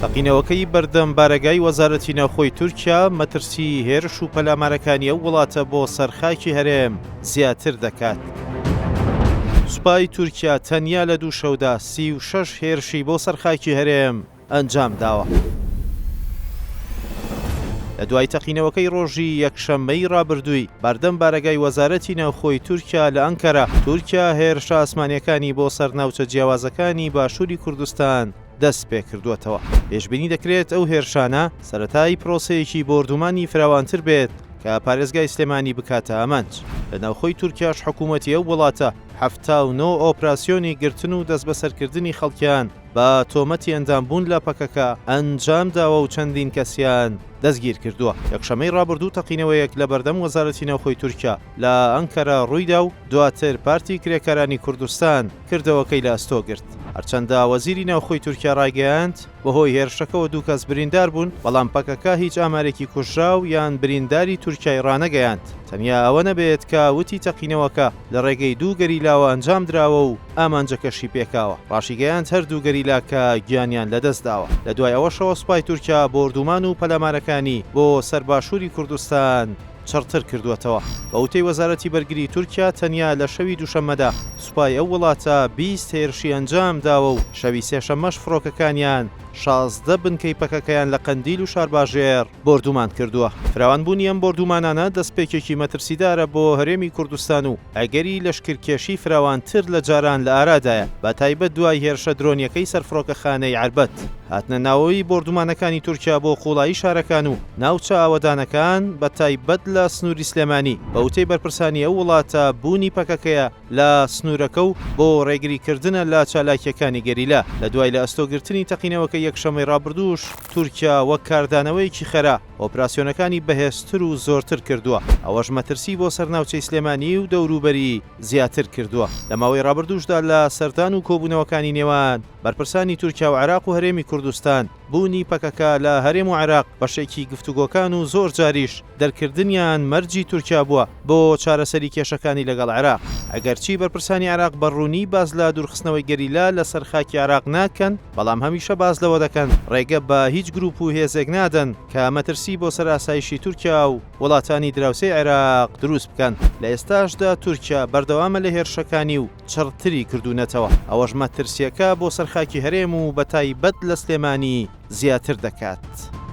تەقینەوەکەی بەردەم بارەگای وەزارەتی ناوخۆی تورکیا مەترسی هێرش و پەلامارەکانی ئەو وڵاتە بۆ سەر خاکی هەرێم زیاتر دەکات. سوپای تورکیا تەنیا لە دوو شەودا 36 هێرشی بۆ سەر خاکی هەرێم ئەنجام داوە. لە دوای تەقینەوەکەی ڕۆژی یەکشەممەی ڕابردووی بەردەم بارەگای وەزارەتی ناوخۆی تورکیا لە ئەنکەرە، تورکیا هێرشە ئاسمانییەکانی بۆ سەر ناوچە جیاوازەکانی باشووری کوردستان دەست پێکردووەتەوە. پێشبینی دەکرێت ئەو هێرشانە سەرەتای پرۆسەیەکی بۆردومانی فراوانتر بێت کە پارێزگای سلێمانی بکاتە ئامانج. لە ناوخۆی تورکیاش حکوومەتی ئەو وڵاتە 79 ئۆپراسیۆنی گرتن و دەستبەسەرکردنی خەڵکیان بە تۆمەتی ئەندامبوون لە پەکەکە ئەنجام داوە و چەندین کەسیان دەستگیرکردووە. یەکشەممەی ڕابردوو تەقینەوەیەک لە بەردەم وەزارەتی ناوخۆی تورکیا لە ئەنکەرە ڕوویدا و دواتر پارتی کرێکارانی کوردستان کردەوەکەی لە ئەستۆ گرت. هەرچەندە وەزیری ناوخۆی تورکیا ڕایگەیاند، بەهۆی هێرشەکەوە دوو کەس بریندار بوون، بەڵام پەکەکە هیچ ئامارێکی کوژراو یان برینداری تورکیای ڕانەگەیاند، تەنیا ئەوە نەبێت کە وتی تەقینەوەکە لە ڕێگەی دوو گەریلاوە ئەنجامدراوە و ئامانجەکەشی پێکاوە. ڕاشیگەیاند هەردوو گەریلاکە گیانیان لەدەستداوە. لە دوای ئەوەشەوە سوپای تورکیا بۆردومان و پەلامارەکانی بۆ سەر باشووری کوردستان چڕتر کردووەتەوە. بە وتەی وەزارەتی بەرگری تورکیا تەنیا لە شەوی دووشەممەدا سوپای ئەو وڵاتە 20 هێرشی ئەنجام داوە و شەوی سێشەممەش فڕۆکەکانیان 16 بنکەی پەکەکەیان لە قەندیل و شارباژێڕ بۆردومان کردووە. فراوانبوونی ئەم بۆردومانانە دەستپێکێکی مەترسیدارە بۆ هەرێمی کوردستان و ئەگەری لەشکرکێشی فراوانتر لە جاران لە ئارادایە، بەتایبەت دوای هێرشە درۆنییەکەی سەر فڕۆکەخانەی عەربەت. هاتنە ناوەوەی بۆردومانەکانی تورکیا بۆ قوڵایی شارەکان و ناوچە ئاوەدانەکان، بەتایبەت لە سنووری سلێمانی، بە وتەی بەرپرسانی ئەو وڵاتە بوونی پەکەکەیە لە سنوورەکە و بۆ ڕێگریکردنە لە چالاکییەکانی گەریلا. لە دوای لە ئەستۆگرتنی تەقینەوەکەی یەکشەممەی ڕابردووش، تورکیا وەک کاردانەوەیەکی خێرا ئۆپراسیۆنەکانی بەهێزتر و زۆرتر کردووە، ئەوەش مەترسی بۆ سەر ناوچەی سلێمانی و دەوروبەری زیاتر کردووە. لە ماوەی ڕابردووشدا لە سەردان و کۆبوونەوەکانی نێوان بەرپرسانی تورکیا و عێراق و هەرێمی کوردستان، بوونی پەکەکە لە هەرێم و عێراق بەشێکی گفتوگۆکان و زۆر جاریش دەرکردنیان مەرجی تورکیا بووە بۆ چارەسەری کێشەکانی لەگەڵ عێراق. ئەگەرچی بەرپرسانی عێراق بە ڕوونی باس لە دوورخستنەوەی گەریلا لەسەر خاکی عێراق ناکەن، بەڵام هەمیشە باس لەوە دەکەن ڕێگە بە هیچ گروپ و هێزێک نادەن کە مەترسی بۆ سەر ئاسایشی تورکیا و وڵاتانی دراوسێی عێراق دروست بکەن. لە ئێستاشدا تورکیا بەردەوامە لە هێرشەکانی و چڕتری کردوونەتەوە، ئەوەش مەترسییەکە بۆ سەر خاکی هەرێم و بەتایبەت لە سلێمانی زیاتر دەکات.